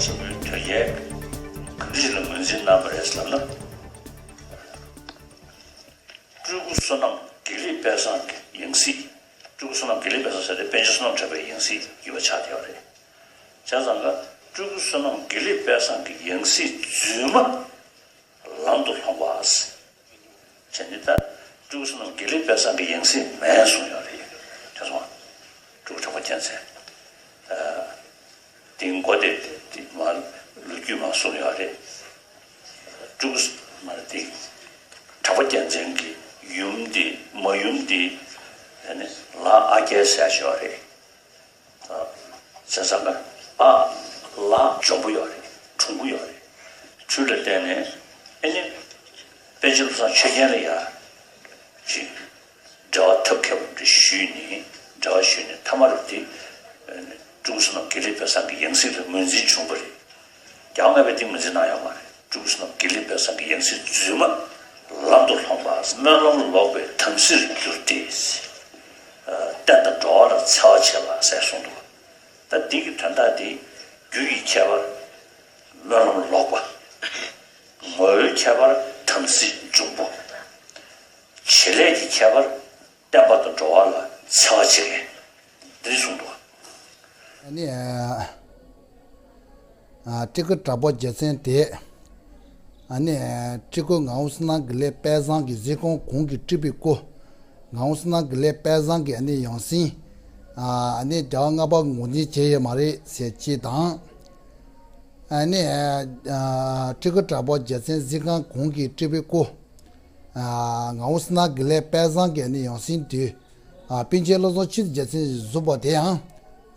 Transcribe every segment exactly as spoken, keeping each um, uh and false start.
ཆེན་པོའི་དོལ་རྒྱལ་ག་འདྲ་ཞིག་ལ་ངོས་འཛིན་གནང་བ་རེད་ལབ་ན། སྤྲུལ་སྐུ་བསོད་ནམས་དགེ་ལེགས་དཔལ་བཟང་གི་ཡང་སྲིད། སྤྲུལ་སྐུ་བསོད་ནམས་དགེ་ལེགས་དཔལ་བཟང་ཟེར་ཏེ་པཎ་ཆེན་བསོད་ནམས་གྲགས་པའི་ཡང་སྲིད་ཡིན་པ་ཆགས་བསྡད་པ་རེད། བྱས་ཙང་ཀ་སྤྲུལ་སྐུ་བསོད་ནམས་དགེ་ལེགས་དཔལ་བཟང་གི་ཡང་སྲིད་རྫུན་མ་ལམ་དུ་ལྷོང་བ། བྱས་ནས་ད་སྤྲུལ་སྐུ་བསོད་ནམས་དགེ་ལེགས་དཔལ་བཟང་གི་ཡང་སྲིད་མེད་གསུངས་ཡོད་རེད། དེ་སོང་སྤྲུལ་སྐུ་གྲགས་པ་རྒྱལ་མཚན། དེའི་མགོ་དེ་དེ་མ་ལོ་རྒྱུས་མ་གསུངས་ཡོད་རེད། སྤྲུལ་སྐུ་མ་རེད་དེ། གྲགས་པ་རྒྱལ་མཚན་གྱི་ཡུམ་དེ་མ་ཡུམ་དེ་ཨ་ནི་ལ་ཨ་རྒྱལ་ཟེར་ཞིག་ཡོད་རེད། བྱས་ཙང་ཀ་ཨ་ལ་འཇོན་པོ་ཡོད་རེད། གྲུང་པོ་ཡོད་རེད། ཚུལ་ལ་བརྟེན་ནས་ཨ་ནི་པཎ་ཆེན་བློ་བཟང་ཆོས་རྒྱན་ལ་ཡ་ཅིག་འབྲེལ་བ་ཐབས་མཁས་པོ་འདྲ་ཞུས་ནས་འབྲེལ་བ་ཞུས་ནས་མཐའ་མ་རུ་དེ་སྤྲུལ་སྐུ་བསོད་ནམས་དགེ་ལེགས་དཔལ་བཟང་གི་ཡང་སྲིད་ལ་ངོས་འཛིན་བྱུང་བ་རེད། རྒྱལ་བ་ལྔ་པས་དེ་ངོས་འཛིན་གནང་ཡོད་མ་རེད། སྤྲུལ་སྐུ་བསོད་ནམས་དགེ་ལེགས་དཔལ་བཟང་གི་ཡང་སྲིད་རྫུན་མ་ལམ་དུ་ལྷོང་བ་སྨོན་ལམ་ལོག་པའི་དམ་སྲིར་གྱུར་ཏེ། བསྟན་དང་འགྲོ་བ་ལ་འཚེ་བ་བྱེད་པ་ཟེར་གསུངས་འདུག་ད་འདི་གི་དོན་དག་དེ་རྒྱུ་ཡི་ཁྱད་པར་སྨོན་ལམ་ལོག་པ། ངོ་བོའི་ཁྱད་པར་དམ་སྲི་འབྱུང་པོ། བྱེད་ལས་ཀྱི་ཁྱད་པར་བསྟན་པ་དང་འགྲོ་བ་ལ་འཚེ་བ་བྱེད་མཁན་འདི་གསུངས་འདུག་ཨ་ནི། ཨ། སྤྲུལ་སྐུ་གྲགས་པ་རྒྱལ་མཚན་དེ། ཨ་ནི། སྤྲུལ་སྐུ་ངག་དབང་བསོད་ནམས་དགེ་ལེགས་དཔལ་བཟང་གི་གཟིམ་ཁང་གོང་གི་སྤྲུལ་པའི་སྐུ། ངག་དབང་བསོད་ནམས་དགེ་ལེགས་དཔལ་བཟང་གི་ཨ་ནི་ཡང་སྲིད། ཨ་ནི་རྒྱལ་བ་ལྔ་པ་ངོས་འཛིན་བྱས་ཡོད་མ་རེད་ཟེར་ཅིག་དང་། ཨ་ནི། ཨ། སྤྲུལ་སྐུ་གྲགས་པ་རྒྱལ་མཚན་གཟིམ་ཁང་གོང་གི་སྤྲུལ་པའི་སྐུ། ཨ། ངག་དབང་བསོད་ནམས་དགེ་ལེགས་དཔལ་བཟང་གི་ཨ་ནི་ཡང་སྲིད་དུ། ཨ། པཎ་ཆེན་བློ་བཟང་ཆོས་ཀྱི་རྒྱལ་མཚན་བཞུགས་པ་དེའང་།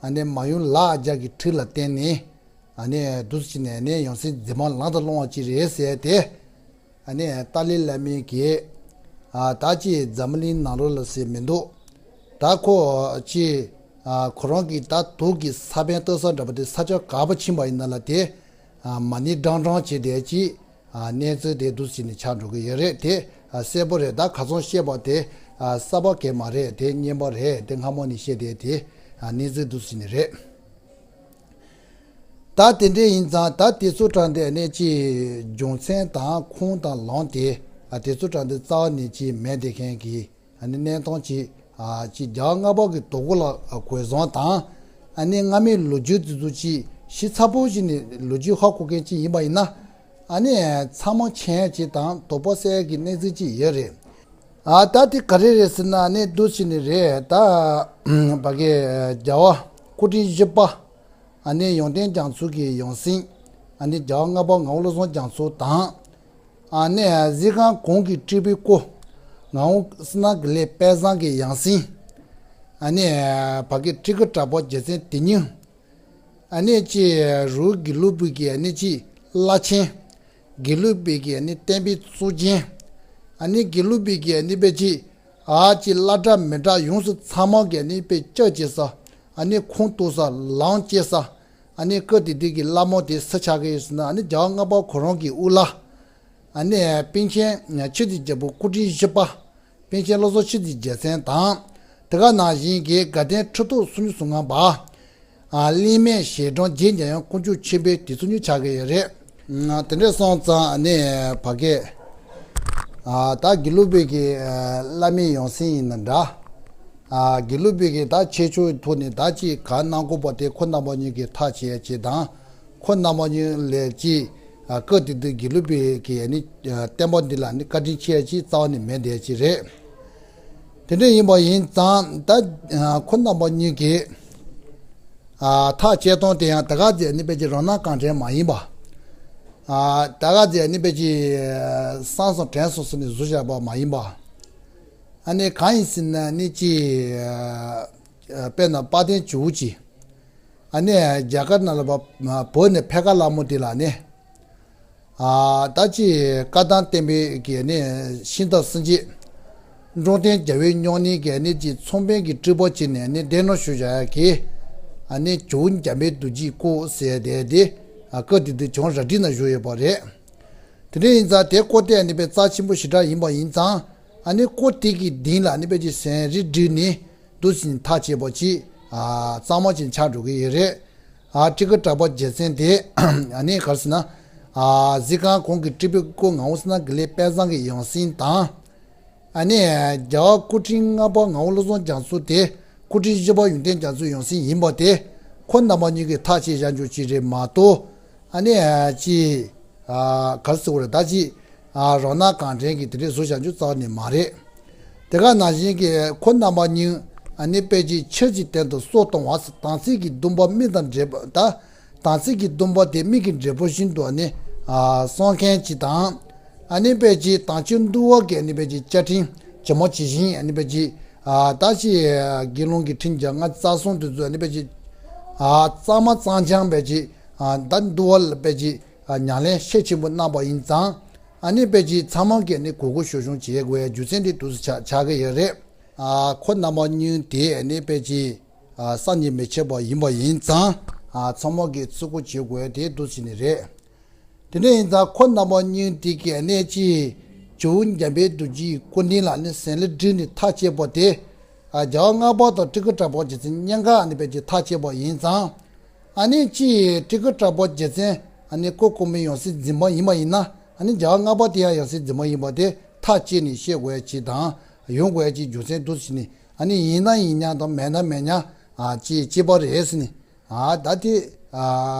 ཨ་ནི་མ་ཡུམ་ལ་ཨ་རྒྱལ་གྱི་འཁྲུག་ལ་བརྟེན་ནས། ཨ་ནི་འདུག་སེ་བྱས་ནས་ཨ་ནི་ཡང་སྲིད་འཛིན་མ་ལམ་དུ་སློང་བ་ཅིག་རེད་ཟེར་ཏེ། ཨ་ནི་ཏཱ་ལའི་བླ་མའི་གིས། ཨ། ད་ཅི་འཛམ་གླིང་ནང་ལོགས་ལ་ཟེར་མི་འདུག་ད་ཁོ་ཅི། ཨ། ཁོ་རང་གི་ད་དུག་གི་ས་བོན་བཏབ་ས་འདྲ་པོ་དེ་ས་ཆ་ག་པར་ཕྱིན་པ་ཡིན་ན་ལ་དེ། ཨ། མ་ཎི་བགྲང་བགྲང་བྱས་བསྡད་ཅིག་ཨ། གནས་ཚུལ་དེ་འདུག་སེ་བྱས་ནས་ཆགས་འགྲོ་གི་ཡོད་རེད་དེ། ཨ། གསལ་པོ་རེད། ད་ཁ་སང་བཤད་པ་དེ། ཨ། གསར་པ་གང་ཡང་མ་རེད། དེ་སྔོན་མ་རེད། དེ་སྔ་མོ་ནས་བཤད་བསྡད་དེ། ཨ། གནས་ཚུལ་འདུག་སེ་བྱས་ནས་རེད། ད་དེ་འདྲ་ཡིན་ཙང་ད་དེ་ཚོ་དྲངས་ཏེ་ཨ་ནི་ཅིག་རྒྱུ་མཚན་དང་ཁུངས་དང་ལུང་དེ། ཨ། དེ་ཚོ་དྲངས་ཏེ་རྩ་བ་ནས་ཅིག་མེད་བསྡད་མཁན་གྱི་ཨ་ནི་གནས་སྟངས་ཅིག་ཨ། ཅིག་རྒྱལ་བ་ལྔ་པ་གི་དོ་པོ་ལ་གོ་བཟང་དང་། ཨ་ནི་སྔ་མའི་ལོ་རྒྱུས་དེ་ཚོ་ཅིག་ཞིབ་ཚགས་པོ་ཞིག་ནས་ལོ་རྒྱུས་ཧ་གོ་མཁན་ཅིག་ཡིན་པ་ཡིན་ན། ཨ་ནི་ཚང་མ་མཁྱེན་ཡ་ཅིག་དང་དོ་པོ་གསལ་གྱི་གནས་ཚུལ་ཅིག་ཡོད་རེད། ཨ། ད་དེ་ག་རེ་རེད་ཟེར་ན་ཨ་ནི་འདུག་སེ་བྱས་ནས་རེད། ད་ཕ་གི་རྒྱལ་བ་སྐུ་ཕྲེང་བཞི་པ། ཨ་ནི་ཡོན་ཏན་རྒྱ་མཚོ་གི་ཡང་སྲིད། ཨ་ནི་རྒྱལ་བ་ལྔ་པ་ངག་དབང་བློ་བཟང་རྒྱ་མཚོ་དང་། ཨ་ནི་གཟིམ་ཁང་གོང་གི་སྤྲུལ་པའི་སྐུ། ངག་དབང་བསོད་ནམས་དགེ་ལེགས་དཔལ་བཟང་གི་ཡང་སྲིད། ཨ་ནི་ཕ་གི་སྤྲུལ་སྐུ་གྲགས་པ་རྒྱལ་མཚན་དེ་ཉིད། ཨ་ནི་ཅིག་རུ་དགེ་ལུགས་པའི་གི་ཨ་ནི་ཅིག་བླ་ཆེན། དགེ་ལུགས་པའི་གི་ཨ་ནི་བསྟན་པའི་གཙུག་རྒྱན། ཨ་ནི་དགེ་ལུགས་པའི་གི་ཨ་ནི་དཔེ་ཅིག་ཨ་ཅིག་བླ་གྲྭ་མི་གྲྭ་ཡོངས་སུ་ཚང་མ་གི་ཨ་ནི་དཔེ་སྐྱབས་བྱེད་ས། ཨ་ནི་ཁུངས་གཏུགས་ས་ལམ་སྐྱེལ་ས། ཨ་ནི་སྐབས་དེ་དུས་ཀྱི་བླ་མ་དེ་སུ་ཆགས་ཀྱི་ཡོད་ཟེར་ན་ཨ་ནི་རྒྱལ་བ་ལྔ་པ་ཁོ་རང་གི་དབུ་བླ། ཨ་ནི་པཎ་ཆེན་ཆོས་ཀྱི་རྒྱལ་པོ་སྐུ་ཕྲེང་བཞི་པ། པཎ་ཆེན་བློ་བཟང་ཆོས་ཀྱི་རྒྱལ་མཚན་དང་། དེ་ག་ནང་བཞིན་གྱི་དགའ་ལྡན་ཁྲི་ཐོག་སུམ་ཅུ་སོ་ལྔ་པ། ཨ། གླིང་སྨན་ཞལ་གྲངས་རྗེ་འཇམ་དབྱངས་དཀོན་མཆོག་ཆེན་པོའི་དེ་ཚོ་གཉིས་ཆགས་ཀྱི་ཡོད་རེད། ཨ། དེ་འདྲ་སོང་ཙང་ཨ་ནི་ཕ་གི། ཨ། ད་དགེ་ལུགས་པའི་གི་ཨ་བླ་མའི་ཡང་སྲིད་ཡིན་ན་འདྲ། ཨ། དགེ་ལུགས་པའི་གི་ད་ཆོས་ཕྱོགས་ཐོག་ནས་ད་ཅིག་ག་གནང་དགོས་པ་དེ་ཁོ་རྣམ་པ་གཉིས་ཀྱིས་ཐག་བཅད་ཡ་ཅིག་དང་། ཁོ་རྣམ་པ་གཉིས་ལས་ཅིག་ཨ། སྐབས་དེ་དུས་དགེ་ལུགས་པའི་གི་ཨ་ནི་བསྟན་པ་འདི་ལ་ནི་བཀའ་དྲིན་ཆེ་ཡ་ཅིག་རྩ་བ་ནས་མེད་བསྡད་ཅིག་རེད། དེ་འདྲ་ཡིན་པ་ཡིན་ཙང་ད་ཁོ་རྣམ་པ་གཉིས་ཀྱིས་ཨ་ཐག་བཅད་སྟངས་དེ་ཡང་ད་ག་ཚོད་ནི་དཔེ་ཅིག་རང་སྣང་གང་དྲན་མ་ཡིན་པ། ཨ་ད་ག་ཚོད་ནི་དཔེ་ཅིག་སང་སོང་དྲན་སོང་ཟེར་ནས་བཟོས་བཞག་པ་མ་ཡིན་པ། ཨ་ནི་གང་ཡིན་ཟེར་ན་ནི་ཅིག་དཔེར་ན་དཔལ་ལྡན་ཇོ་བོ་རྗེ། ཨ་ནི་རྒྱ་གར་ནང་ལ་བ་བོད་ནས་ཕེབས་ཀ་ལ་མོ་དེ་ལ་ནི། ཨ་ད་ཅི་བཀའ་གདམས་བསྟན་པའི་གི་ནི་ཤིང་རྟ་སེང་ཆེན། འགྲོ་དོན་རྒྱལ་བའི་སྨྱུང་གནས་ཀྱི་ནི་ཅི་ཚོང་དཔོན་གྱི་སྤྲུལ་པ་བྱས་ནས་ནི་གདན་དྲངས་ཞུ་བྱ་ཡ་གི། ཨ་ནི་ཇོ་བོ་འཇམ་དཔལ་རྡོ་རྗེའི་སྐུ་ཟེར་དེ་དེ། ཨ་སྐབས་དེ་དུས་བྱང་རལ་གྲི་ན་བཞུགས་ཡོད་པ་རེད། དེ་འདྲ་ཡིན་ཙང་དེ་སྐུ་དེ་ནི་དཔེ་རྩ་ཆེན་པོ་ཞེ་དྲག་ཡིན་པ་ཡིན་ཙང་། ཨ་ནི་སྐུ་དེ་གི་གདན་ལ་ནི་དཔེ་ཅིག་ཟན་རིལ་བསྒྲིལ་ནས། འདུག་སེ་ཐག་བཅད་པ་ཅིག་ཨ་གཙང་མ་ཅིག་ཆགས་འགྲོ་གི་ཡོད་རེད། ཨ་སྤྲུལ་སྐུ་གྲགས་པ་རྒྱལ་མཚན་དེ་ཨ་ནི་ག་རེ་ཟེར་ན། ཨ་གཟིགས་ཁང་གོང་གི་སྤྲུལ་པའི་སྐུ་ངག་དབང་བསོད་ནམས་དགེ་ལེགས་དཔལ་བཟང་གི་ཡང་སྲིད་དང་། ཨ་ནི་རྒྱལ་བ་སྐུ་ཕྲེང་ལྔ་པ་ངག་དབང་བློ་བཟང་རྒྱ་མཚོ་དེ་སྐུ་ཕྲེང་བཞི་པ་ཡོན་ཏན་རྒྱ་མཚོའི་ཡང་སྲིད་ཡིན་པ་དེ་ཁོ་རྣམ་པ་གཉིས་ཀྱིས་ཐག་བཅད་བཞག་རྒྱུ་ཅིག་རེད་མ་གཏོགས། ཨ་ནི་ཅི་ག་རེ་ཟེར་དགོས་རེད། ད་ཅི་རང་སྣང་གང་དྲན་གྱིས་དེ་འདྲས་བཟོ་བཞག་རྒྱུ་རྩ་བ་ནས་མ་རེད། དེ་ག་ནང་བཞིན་གྱི་ཁོ་རྣམ་པ་གཉིས་ཨ་ནི་དཔེ་ཅིག་ཆོས་ཀྱི་དོན་དུ་སྲོག་གཏོང་བ། དམ་ཚིག་གི་སྡོམ་པ་མི་དང་འབྲས་བུ་ད། དམ་ཚིག་གི་སྡོམ་པ་དེ་མིག་གི་འབྲས་བུ་བཞིན་དུ་ཨ་ནི་ཨ་སྲུང་མཁན་ཅིག་དང་། ཨ་ནི་དཔེ་ཅིག་དམ་ཆོས་འདུལ་བ་གི་ཨ་ནི་དཔེ་ཅིག་བཅའ་ཁྲིམས་ཇི་མ་ཇི་བཞིན་ཨ་ནི་དཔེ་ཅིག་ཨ་ད་ཅི་དགེ་སློང་གི་ཁྲིམས་བརྒྱ་ལྔ་རྩ་གསུམ་དེ་ཚོ་ཨ་ནི་དཔེ་ཅིག་ཨ་གཙང་མ་གཙང་རྐྱང་དཔེ་ཅིག་ཨ་ད་འདུལ་བ་ལ་དཔེ་ཅིག་ཨ་ཉམས་ལེན་ཤུགས་ཆེན་པོ་གནང་པ་ཡིན་ཙང་། ཨ་ནི་དཔེ་ཅིག་ཚང་མ་གིས་ཨ་ནི་གུས་བཀུར་ཞབས་ཞུ་བྱེད་དགོས་ཡ་རྒྱུ་མཚན་དེ་འདུག་སེ་ཆགས་ཆགས་ཀྱི་ཡོད་རེད། ཨ་ཁོ་རྣམ་པ་གཉིས་དེ་ཨ་ནི་དཔེ་ཅིག་ཨ་སངས་རྒྱས་མི་ཕྱེད་པ་ཡིན་པ་ཡིན་ཙང་། ཨ་ཚང་མ་གིས་བརྩི་བཀུར་བྱེད་དགོས་ཡ་དེ་འདུག་སེ་ནི་རེད། དེ་འདྲ་ཡིན་ཙང་ཁོ་རྣམ་པ་གཉིས་དེ་གིས་ཨ་ནི་ཅི་ཇོ་བོ་འཇམ་དཔལ་རྡོ་རྗེའི་སྐུ་མདུན་ལ་ཨ་ནི་ཟན་ལེ་བསྒྲིལ་ནས་ཐག་བཅད་པ་དེ། ཨ་རྒྱལ་བ་ལྔ་པ་དང་སྤྲུལ་སྐུ་གྲགས་པ་རྒྱལ་མཚན་གཉིས་ཀ་ཨ་ནི་དཔེ་ཅིག་ཐག་བཅད་པ་ཡིན་ཙང་། ཨ་ནི་ཅི་སྤྲུལ་སྐུ་གྲགས་པ་རྒྱལ་མཚན་ཨ་ནི་སྐུ་གོང་མའི་ཡང་སྲིད་འཛིན་པ་ཡིན་པ་ཡིན་ན། ཨ་ནི་རྒྱལ་བ་ལྔ་པ་དེ་ཡང་ཡང་སྲིད་འཛིན་པ་ཡིན་པ་དེ་ཐག་བཅད་ནས་བཤད་དགོས་ཡ་ཅིག་དང་ཡོང་དགོས་ཡ་ཅིག་རྒྱུ་མཚན་འདུག་སེ་ནི། ཨ་ནི་ཡིན་ན་ཡིན་མཉམ་དང་མེད་ན་མེད་མཉམ་ཨ་ཅི་གཅིག་པ་རེད་ཟེར་ནི། ཨ་ད་དེ་ཨ་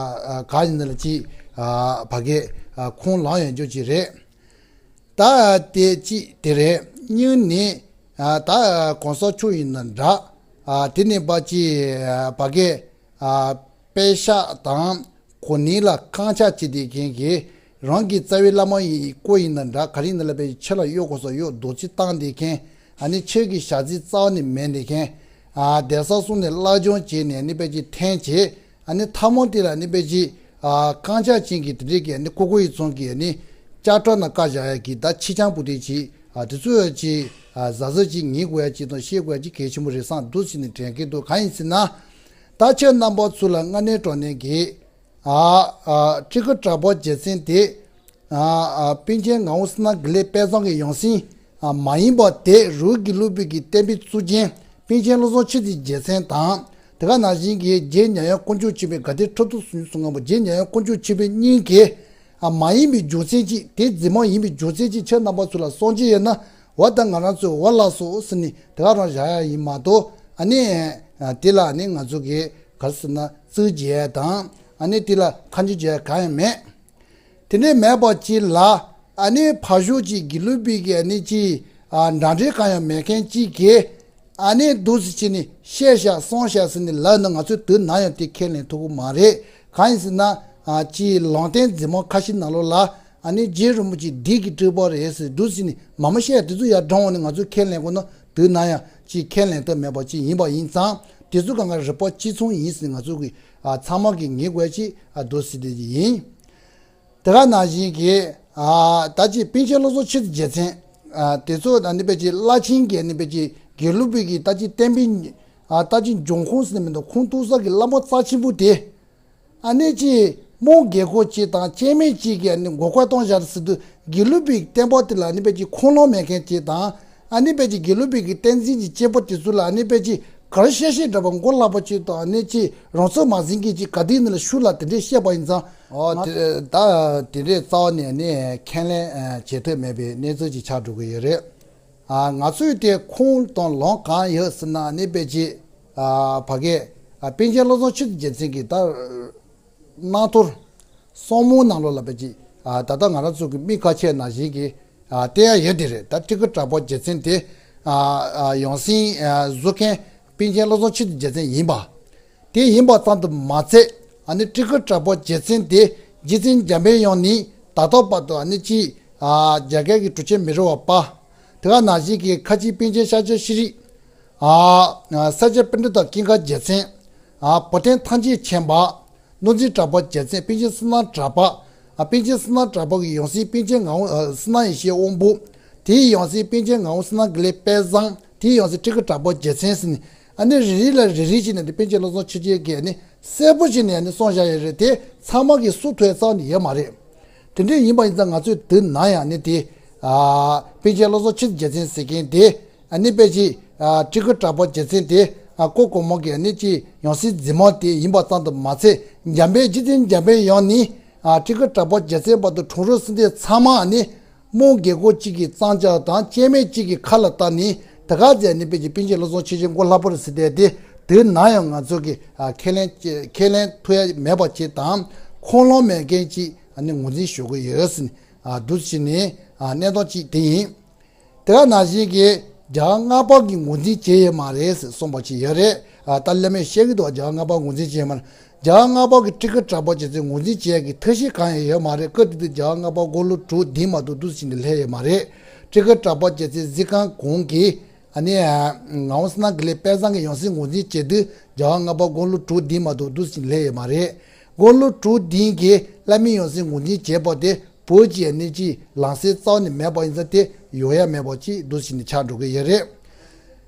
ཨ་ག་ཡིན་ན་ལ་ཅིག་ཨ་ཕ་གི་ཨ་ཁུངས་ལངས་ཡོང་རྒྱུ་ཅིག་རེད། ད་དེ་གཅིག་དེ་རེད། གཉིས་ནི། ཨ་ད་གོང་ས་མཆོག་ཡིན་ན་འདྲ། ཨ་དེ་ནས་པ་ཅི་ཨ་ཕ་གི་ཨ་པད་ཤག་དང་གོ་ནི་ལ་རྐང་ཆག་བྱེད་དེ་མཁན་གྱི་རང་གི་རྩ་བའི་བླ་མ་ཡི་སྐུ་ཡིན་ན་འདྲ། ག་རེ་ཡིན་ན་ལ་པའི་ཆེ་ལ་གཡོག་གོ་ས་གཡོག་རྡོ་རྗེ་བཏང་དེ་མཁན། ཨ་ནི་ཆོས་ཀྱི་ཞག་རྩི་རྩ་བ་ནས་མེད་དེ་མཁན། ཨ་གདན་ས་གསུམ་ནས་བརླག་སྦྱོང་བྱས་ནས་ཨ་ནི་པ་ཅི་འཐེན་བྱས། ཨ་ནི་ཐ་མ་དེ་ལ་ཨ་ནི་དཔེ་ཅིག་ཨ་རྐང་ཆག་ཅན་གྱི་དེ་འདྲའི་གི་ཨ་ནི་ཀོ་ཀོ་ཡི་ཚོང་གི་ཨ་ནི་ལྕགས་ཁྲ་ནང་བཀག་བཞག་ཡ་གི་ད་ཕྱི་རྐྱང་བུ་དེ་ཅིག་ཨ་དེ་ཚོ་ཡ་ཅིག་ཨ་གཟབ་གཟབ་ཅིག་ངེས་དགོས་ཡ་ཅིག་དང་ཤེས་དགོས་ཡ་ཅིག་གལ་ཆེན་པོ་རེད་བསམ་འདུག་ཟེར་ནས་དྲན་གྱི་འདུག་གང་ཡིན་ཟེར་ན། ད་ཁྱེད་རྣམ་པ་ཚོ་ལ་སྔ་ནས་དྲང་ནས་གི་ཨ་ཨ་སྤྲུལ་སྐུ་གྲགས་པ་རྒྱལ་མཚན་དེ། ཨ་ཨ་པཎ་ཆེན་ངག་དབང་བསོད་ནམས་དགེ་ལེགས་དཔལ་བཟང་གི་ཡང་སྲིད་ཨ་མ་ཡིན་པ་དེ་རི་བོ་དགེ་ལུགས་པའི་གི་བསྟན་པའི་གཙུག་རྒྱན་པཎ་ཆེན་བློ་བཟང་ཆོས་ཀྱི་རྒྱལ་མཚན་དང་། དེ་ག་ནང་བཞིན་གྱི་རྗེ་ཉང་ཡང་དཀོན་མཆོག་ཆེན་པོའི་དགའ་ལྡན་ཁྲི་ཐོག་སུམ་ཅུ་སོ་ལྔ་པ་རྗེ་ཉང་ཡང་དཀོན་མཆོག་ཆེན་པོའི་སྙིང་གི་ཨ་མ་ཡིན་པའི་རྒྱུ་མཚན་ཅིག་དེ་རྫུན་མ་ཡིན་པའི་རྒྱུ་མཚན་ཅིག་ཁྱེད་རྣམ་པ་ཚོ་ལ་གསུང་གི་ཡོད་ན། འོ་ད་ང་རང་ཚོས་འོ་ལགས་སོ་ཟེར་ནས་དེ་ག་རང་བཞག་ཡ་ཡིན་མ་གཏོགས། ཨ་ནི་ཨ་དེ་ལ་ཨ་ནི་ང་ཚོ་གི་ག་རེ་ཟེར་ན་རྩིས་རྒྱག་ཡ་དང་ཨ་ནི་དེ་ལ་ཁ་འཇུག་བྱེད་ཡ་གང་ཡང་མེད། དེ་འདྲའི་མེད་པ་ཅིག་ལ་ཨ་ནི་ཕར་ཕྱོགས་ཀྱི་དགེ་ལུགས་པའི་གི་ཨ་ནི་ཅིག་ཨ་འདྲ་འདྲའི་གང་ཡང་མེད་མཁན་ཅིག་གིས་ཨ་ནི་འདུག་སེ་བྱས་ནས་བཤད་བཞག་གསུང་བཞག་ཟེར་ནས་ལབ་ན་ང་ཚོས་དུས་ནམ་ཡང་དེ་ཁས་ལེན་ཐུབ་ཀྱི་མ་རེད། གང་ཡིན་ཟེར་ན་ཨ་ཅིག་ལུང་བསྟན་རྫུན་མ་ཁ་ཤས་ནང་ལོགས་ལ་ཨ་ནི་རྗེ་རིན་པོ་ཆེ་བདུད་ཀྱི་སྤྲུལ་པ་རེད་ཟེར་འདུག་སེ་བྱས་ནས་མ་མ་བཤད་དེ་ཚོ་ཡར་དྲངས་འོང་ནས་ང་ཚོས་ཁས་ལེན་དགོས་ན་དུས་ནམ་ཡང་ཅིག་ཁས་ལེན་ཐབས་མེད་པ་ཅིག་ཡིན་པ་ཡིན་ཙང་དེ་ཚོ་གང་ག་རིག་པ་གཅིག་མཚུངས་ཡིན་ཟེར་ནས་ང་ཚོ་གི་ཨ་ཚང་མ་གིས་ངེས་དགོས་ཅིག་ཨ་འདུག་སེ་བྱས་ཏེ་ཡིན། དེ་ག་ནང་བཞིན་གྱི་ཨ་ད་ཅི་པཎ་ཆེན་བློ་བཟང་ཆོས་ཀྱི་རྒྱལ་མཚན་ཨ་དེ་ཚོ་ཨ་ནི་དཔེ་ཅིག་བླ་ཆེན་གྱི་ཨ་ནི་དཔེ་ཅིག་དགེ་ལུགས་པའི་གི་ད་ཅི་བསྟན་པའི་ཨ་ད་ཅི་འབྱུང་ཁུངས་ཟེར་ནས་མི་འདུག་ཁུངས་གཏུགས་ས་གི་བླ་མ་རྩ་ཆེན་པོ་དེ། ཨ་ནི་ཅི་རྨོ་རྒད་པོ་ཅིག་དང་སྐྱེ་དམན་ཅིག་གིས་ཨ་ནི་མགོ་སྐོར་གཏོང་བཞག་ཟེར་དུས་དགེ་ལུགས་པའི་བསྟན་པ་དེ་ལ་ཨ་ནི་དཔེ་ཅིག་ཁུངས་ལུང་མེད་མཁན་ཅིག་དང་། ཨ་ནི་དཔེ་ཅིག་དགེ་ལུགས་པའི་གི་བསྟན་འཛིན་གྱི་སྐྱེས་བུ་དེ་ཚོ་ལ་ཨ་ནི་དཔེ་ཅིག་ག་རེ་བཤད་བཤད་འདྲ་པོ་མགོ་ལག་པ་ཅིག་དང་ཨ་ནི་ཅིག་རང་ཚོད་མ་ཟིན་གྱི་ཅིག་ག་དུས་ནས་ལ་ཤུགས་ལ་དེ་འདྲས་བཤད་པ་ཡིན་ཙང་། ཨོ་དེ་ད་དེ་འདྲས་རྩ་བ་ནས་ཨ་ནི་ཁས་ལེན་བྱེད་ཐབས་མེད་པའི་གནས་ཚུལ་ཅིག་ཆགས་འགྲོ་གི་ཡོད་རེད། ཨ་ང་ཚོས་དེ་ཁུངས་དང་ལུང་གང་ཡོད་ཟེར་ན་ཨ་ནི་དཔེ་ཅིག་ཨ་ཕ་གི་ཨ་པཎ་ཆེན་བློ་བཟང་ཆོས་ཀྱི་རྒྱལ་མཚན་གྱི་ད་རྣམ་ཐར་གསང་སྨོན་ནང་ལོགས་ལ་དཔེ་ཅིག་ཨ་ད་ལྟ་ང་རང་ཚོ་གི་མིག་ཁ་ཕྱེ་ནང་བཞིན་གྱི་ཨ་བལྟས་ཡ་ཡོད་དེ་རེད། ད་སྤྲུལ་སྐུ་གྲགས་པ་རྒྱལ་མཚན་དེ་ཨ་ཨ་ཡང་སྲིད་ཨ་བཟོ་མཁན་པཎ་ཆེན་བློ་བཟང་ཆོས་ཀྱི་རྒྱལ་མཚན་ཡིན་པ། དེ་ཡིན་པ་ཙམ་དུ་མ་ཚད་ཨ་ནི་སྤྲུལ་སྐུ་གྲགས་པ་རྒྱལ་མཚན་དེ་རྗེ་བཙུན་འཇམ་པའི་དབྱངས་ནས་ད་ལྟ་བར་དུ་ཨ་ནི་ཅིག་ཨ་རྒྱ་སྐད་ཀྱི་གྲུབ་ཆེན་མི་རིང་བ་པ། དེ་ག་ནང་བཞིན་གྱི་ཁ་ཆེ་པཎ་ཆེན་ཤཱཀྱ་ཤྲཱི། ཨ་ས་སྐྱ་པཎྜི་ཏ་ཀུན་དགའ་རྒྱལ་མཚན། ཨ་བོ་དན་ཐམས་ཅད་མཁྱེན་པ། གནོད་འཛིན་གྲགས་པ་རྒྱལ་མཚན། པཎ་ཆེན་བསོད་ནམས་གྲགས་པ། ཨ་པཎ་ཆེན་བསོད་ནམས་གྲགས་པ་གི་ཡང་སྲིད་པཎ་ཆེན་ངག་དབང་ཨ་བསོད་ནམས་ཡེ་ཤེས་དབང་པོ། དེའི་ཡང་སྲིད་པཎ་ཆེན་ངག་དབང་བསོད་ནམས་དགེ་ལེགས་དཔལ་བཟང་། དེའི་ཡང་སྲིད་སྤྲུལ་སྐུ་གྲགས་པ་རྒྱལ་མཚན་ཟེར་ནས་ཨ་ནི་རེ་རེ་ལ་རེ་རེ་བྱས་ནས་དེ་པཎ་ཆེན་བློ་བཟང་ཆོས་རྒྱལ་གྱིས་ཨ་ནི་གསལ་པོ་བྱས་ནས་ཨ་ནི་གསུངས་བཞག་ཡོད་རེད། དེ་ཚང་མ་གིས་སུ་ཐོས་རྩ་ནས་ཡོད་མ་རེད། དེ་འདྲ་ཡིན་པ་ཡིན་ཙང་ང་ཚོས་དུས་ནམ་ཡང་ནི་དེ། ཨ་པཎ་ཆེན་བློ་བཟང་ཆོས་ཀྱི་རྒྱལ་མཚན་ཟེར་མཁན་དེ། ཨ་ནི་དཔེ་ཅིག་ཨ་སྤྲུལ་སྐུ་གྲགས་པ་རྒྱལ་མཚན་དེ། ཨ་ཀོ་གོང་མ་གི་ནི་ཅི་ཡང་སྲིད་འཛིན་མ་དེ་ཡིན་པ་ཙམ་དུ་མ་ཚད། འཇམ་དཔལ་རྗེ་བཙུན་འཇམ་དཔལ་དབྱངས་ནི་ཨ་སྤྲུལ་སྐུ་གྲགས་པ་རྒྱལ་མཚན་བར་དུ་དྲུང་རོགས་གསུམ་ལྡན་ཚང་མ་ནི་དམངས་རྒྱལ་ཁབ་གཅིག་གི་གཙང་ཆབ་དང་སྐྱེ་དམན་གཅིག་གི་ཁ་ལ་བཏགས་ནས། དེ་ག་ཟེར་ནི་པའི་ཀྱི་པཎ་ཆེན་བློ་བཟང་ཆོས་རྒྱན་མགོ་ལྷ་པོ་རེད་ཟེར་ཏེ་དེ་དུས་ན་ཡང་ང་ཚོ་གི་ཨ་ཁས་ལེན་ཁས་ལེན་ཐུབ་ཡ་མེད་པ་ཅིག་དང་ཁུངས་ལུང་མེད་མཁན་ཅིག་ཨ་ནི་ངོས་འཛིན་ཞུ་གི་ཡོད་ཟེར་ནས་ཨ་འདུག་ཟེར་ནས་ཨ་གནས་སྟངས་ཅིག་དེ་ཡིན། དེ་ག་ནང་བཞིན་གྱི་རྒྱལ་བ་ལྔ་པ་གིས་ངོས་འཛིན་བྱས་ཡོད་མ་རེད་ཟེར་གསུངས་པ་ཅིག་ཡོད་རེད། ཨ་ད་ལན་མེད་བཤད་ཀྱི་འདུག་རྒྱལ་བ་ལྔ་པ་ངོས་འཛིན་བྱས་ཡོད་མ་རེད། རྒྱལ་བ་ལྔ་པ་གིས་སྤྲུལ་སྐུ་གྲགས་པ་རྒྱལ་མཚན་ངོས་འཛིན་བྱས་ཀྱི་ཐབས་ཤེས་གང་ཡང་ཡོད་མ་རེད། སྐབས་དེ་དུས་རྒྱལ་བ་ལྔ་པ་དགུང་ལོ་དྲུག་བདུན་མ་གཏོགས་འདུག་ཟེར་ནས་སླེབས་ཡོད་མ་རེད། སྤྲུལ་སྐུ་གྲགས་པ་རྒྱལ་མཚན་གཟིམ་ཁང་གོང་གི་ཨ་ནི་ངག་དབང་བསོད་ནམས་དགེ་ལེགས་དཔལ་བཟང་གི་ཡང་སྲིད་ངོས་འཛིན་བྱེད་དུས་རྒྱལ་བ་ལྔ་པ་དགུང་ལོ་དྲུག་བདུན་མ་གཏོགས་འདུག་ཟེར་ནས་སླེབས་ཡོད་མ་རེད། དགུང་ལོ་དྲུག་བདུན་གྱི་བླ་མའི་ཡང་སྲིད་ངོས་འཛིན་བྱས་པ་དེ་བོད་ཀྱི་ཨ་ནི་ཅིག་ལམ་སྲོལ་རྩ་བ་ནས་མེད་པ་ཡིན་ཙང་དེ་ཡོང་ཡ་མེད་པ་ཅིག་འདུག་ཟེར་ནས་ཆགས་འགྲོ་གི་ཡོད་རེད།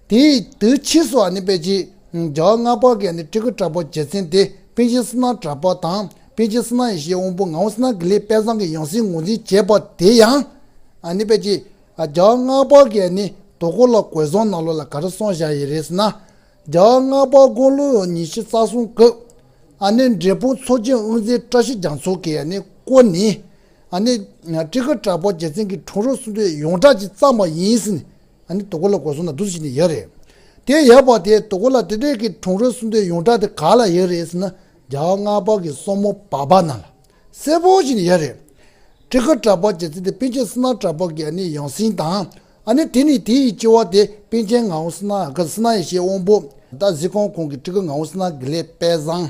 དེའི་དུས་ཕྱིས་སུ་ཨ་ནི་པའི་ཅིག་རྒྱལ་བ་ལྔ་པ་གི་ཨ་ནི་སྤྲུལ་སྐུ་གྲགས་པ་རྒྱལ་མཚན་དེ་པཎ་ཆེན་བསོད་ནམས་གྲགས་པ་དང་པཎ་ཆེན་བསོད་ནམས་ཡེ་ཤེས་དབང་པོ་ངག་དབང་བསོད་ནམས་དགེ་ལེགས་དཔལ་བཟང་གི་ཡང་སྲིད་ངོས་འཛིན་བྱས་པ་དེ་ཡང་ཨ་ནི་པའི་ཅིག་རྒྱལ་བ་ལྔ་པ་གི་ཨ་ནི་དོ་གོ་ལ་གོས་བཟང་ནང་ལོགས་ལ་ག་རེ་གསུངས་བཞག་ཡོད་རེད་ཟེར་ན། རྒྱལ་བ་ལྔ་པ་དགུང་ལོ་ཉི་ཤུ་རྩ་གསུམ་སྐབས་ཨ་ནི་འབྲས་སྤུངས་ཚོགས་ཆེན་དབུ་མཛད་བཀྲ་ཤིས་རྒྱ་མཚོ་གིས་ཨ་ནི་བསྐོ་ནས་ཨ་ནི་སྤྲུལ་སྐུ་གྲགས་པ་རྒྱལ་མཚན་གྱི་དྲུང་རོགས་གསུམ་ལྡན་ཡོངས་གྲགས་ཅིག་བརྩམས་པ་ཡིན་ཟེར་ནས་ཨ་ནི་དོ་གོ་ལ་གོས་བཟང་ནང་འདུག་ཟེར་ནས་ཡོད་རེད། དེ་ཡོད་པ་དེ་དོ་གོ་ལ་དེ་འདྲས་ཀྱི་དྲུང་རོགས་གསུམ་ལྡན་ཡོངས་གྲགས་དེ་ག་ལ་ཡོད་རེད་ཟེར་ན་རྒྱལ་བ་ལྔ་པ་གི་སྲུ་མོ་བར་པ་ནང་ལ། གསལ་པོ་ཞིག་ནས་ཡོད་རེད། སྤྲུལ་སྐུ་གྲགས་པ་རྒྱལ་མཚན་དེ་པཎ་ཆེན་བསོད་ནམས་གྲགས་པ་གི་ཨ་ནི་ཡང་སྲིད་དང་། ཨ་ནི་དེ་ནི་དེ་ཡི་སྤྱི་བ་དེ་པཎ་ཆེན་ངག་དབང་བསོད་ནམས་ག་བསོད་ནམས་ཡེ་ཤེས་དབང་པོ་ད་གཟིམ་ཁང་གོང་གི་སྤྲུལ་སྐུ་ངག་དབང་བསོད་ནམས་དགེ་ལེགས་དཔལ་བཟང་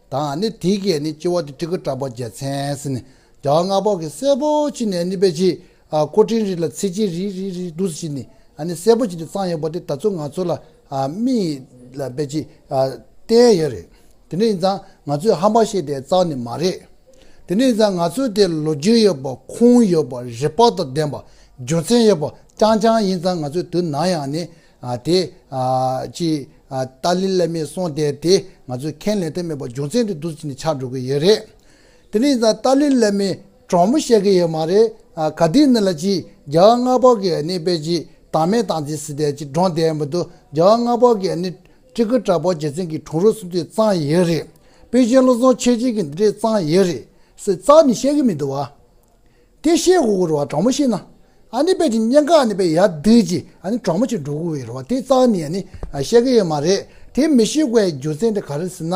དང་ཨ་ནི་དེ་གི་ཨ་ནི་སྤྱི་བ་དེ་སྤྲུལ་སྐུ་གྲགས་པ་རྒྱལ་མཚན་ཟེར་ནས་རྒྱལ་བ་ལྔ་པ་གི་གསལ་པོ་ཅིག་ནས་ཨ་ནི་པའི་ཅིག་ཨ་སྐུ་ཕྲེང་རིང་ལ་ཚེས་གཅིག་རིང་རིང་རིང་འདུག་ཟེར་ནས་ཨ་ནི་གསལ་པོ་ཅིག་ཏུ་བརྩམས་ཡོད་པ་དེ་ད་ཚོད་ང་ཚོ་ལ་ཨ་མིག་ལ་པའི་ཅིག་ཨ་བསྟན་ཡོད་རེད། དེ་འདྲ་ཡིན་ཙང་ང་ཚོས་ཧམ་པ་བཤད་བསྡད་རྩ་ནས་མ་རེད། དེ་འདྲ་ཡིན་ཙང་ང་ཚོས་དེ་ལོ་རྒྱུས་ཡོད་པ་ཁུངས་ཡོད་པ་རིགས་པ་དང་ལྡན་པ་རྒྱུ་མཚན་ཡོད་པ་རྐྱང་རྐྱང་ཡིན་ཙང་ང་ཚོས་དུས་ནམ་ཡང་ནས་ཨ་དེ་ཨ་ཅི་ཨ་ཏཱ་ལའི་བླ་མས་གསུངས་བསྡད་དེ་ང་ཚོས་ཁས་ལེན་ཐབས་མེད་པ་རྒྱུ་མཚན་དེ་འདུག་ཅིག་ནས་ཆགས་འགྲོ་གི་ཡོད་རེད། དེ་འདྲ་ཡིན་ཙང་ཏཱ་ལའི་བླ་མས་དྲང་མོ་བཤད་གི་ཡོད་མ་རེད། ཨ་ག་དུས་ནས་ལ་ཅིག་རྒྱལ་བ་ལྔ་པ་གི་ཨ་ནི་པའི་ཅིག་དམ་མེད་དམ་ཚིག་ཟེར་དེ་ཅིག་སྒྲུང་བསྡད་མི་འདུག་རྒྱལ་བ་ལྔ་པ་གི་ཨ་ནི་སྤྲུལ་སྐུ་གྲགས་པ་རྒྱལ་མཚན་གྱི་དྲུང་རོགས་གསུམ་ལྡན་བརྩམས་ཡོད་རེད། པཎ་ཆེན་བློ་བཟང་ཆོས་རྒྱན་གྱིས་འདི་འདྲས་བརྩམས་ཡོད་རེད་ཟེར་རྩ་ནས་བཤད་གི་མི་འདུག་བ། དེ་བཤད་དགོས་ཀྱི་རེད་བ། དྲང་མོ་བཤད་ན། ཨ་ནི་པའི་ཅིག་གཉན་ཁ་ཨ་ནི་པའི་ཡར་བསྡུས་ཅིག་ཨ་ནི་དྲང་མོ་ཅིག་འགྲོ་དགོས་ཀྱི་རེད་བ། དེ་རྩ་ནས་ཨ་ནི་བཤད་གི་ཡོད་མ་རེད། དེ་མི་བཤད་དགོས་རྒྱུ་མཚན་དེ་ག་རེ་ཟེར་ན།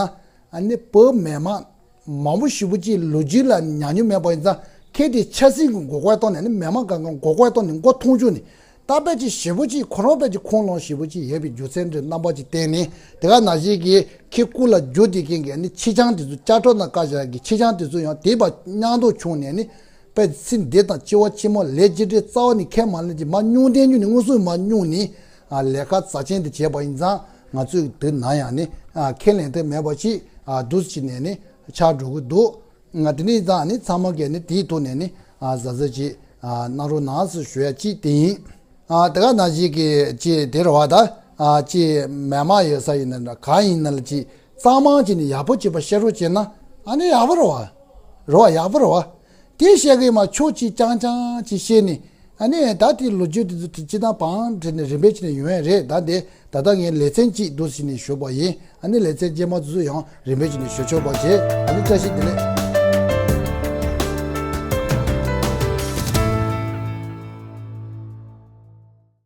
ཨ་ནི་བོད་མི་མང་མང་པོ་ཞེ་པོ་ཅིག་ལོ་རྒྱུས་ལ་ཉན་མྱོང་མེད་པ་ཡིན་ཙང་ཁྱེད་དེ་ཆབ་སྲིད་ཀྱི་མགོ་སྐོར་བཏང་ནས་ནི་མི་མང་གང་གང་མགོ་སྐོར་བཏང་ནས་མགོ་མཐོང་བཅུག་ནས་ད་དཔེ་ཅིག་ཞེ་པོ་ཅིག་ཁོ་རང་དཔེ་ཅིག་ཁུངས་ལུང་ཞེ་པོ་ཅིག་ཡོད་པའི་རྒྱུ་མཚན་འདྲ་རྣམ་པ་ཅིག་བསྟན་ནས་དེ་ག་ནང་བཞིན་གྱི་ཁྱེད་སྐུ་ལ་རྒྱུ་དེ་མཁན་གྱི་ནི་ཁྱི་སྤྱང་དེ་ཚོ་ལྕགས་ཁྲོག་ནང་བཀག་བཞག་གི་ཁྱི་སྤྱང་དེ་ཚོ་ཡང་དེ་བ་མཉམ་དུ་བྱུང་ནས་ནི་དཔེ་ཚེ་འདི་དང་སྐྱེ་བ་ཕྱི་མ་ལས་ཅི་འདྲའི་རྩ་བ་ནས་ཁས་མ་ལེན་གྱི་མ་སྙུང་དེ་སྙུང་ནས་དངོས་སུ་མ་སྙུང་ནས་ལས་ཀ་རྩ་ཆེན་དེ་བྱས་པ་ཡིན་ཙང་ང་ཚོས་དེ་ན་ཡང་ནི་ཁས་ལེན་ཐབས་མེད་པ་ཅིག་འདུག་ཅིག་ནས་ནི། ཆགས་འགྲོ་གི་འདུག་ང་དེ་ནས་ཙང་ནི་ཚང་མ་གིས་ནི་དེའི་ཐོག་ནས་ནི་ཨ་གཟབ་གཟབ་ཅིག་ཨ་གནང་རོགས་གནང་ཟེར་ཞུ་ཡ་གཅིག་དེ་ཡིན། ཨ་དེ་ག་ནང་བཞིན་གྱི་ཅིག་དེ་རེད་བ། ད་ཨ་ཅིག་མི་མང་ཡོད་ས་ཡིན་ན་འདྲ་གང་ཡིན་ན་ལ་ཅིག་གཙང་མ་ཅིག་ནི་ཡག་པོ་བྱེད་པ་ཤེས་རོགས་བྱས་ན་ཨ་ནི་ཡག་པོ་རེད་བ། རེད་བ་ཡག་པོ་རེད་བ། དེ་བཤད་གི་མ་ཕྱོགས་གཅིག་རྐྱང་རྐྱང་ཅིག་བཤད་ནི། ཨ་ནི་ད་དེ་ལོ་རྒྱུས་དེ་ཚོ་དེ་སྤྱི་བཏང་བང་འདྲེ་ནས་རིམ་པས་བྱས་ནས་ཡོང་ཡ་རེད། ད་དེ་ད་ལྟ་ངས་ལེ་ཚན་གཅིག་འདུག་ཟེར་ནས་ཞུས་པ་ཡིན། ཨ་ནི་ལེ་ཚན་རྗེས་མ་དེ་ཚོ་ཡང་རིམ་པས་བྱས་ནས་ཞུ་ཆོག་པ་བྱེད། ཨ་ནི་བཀྲ་ཤིས་བདེ་ལེགས།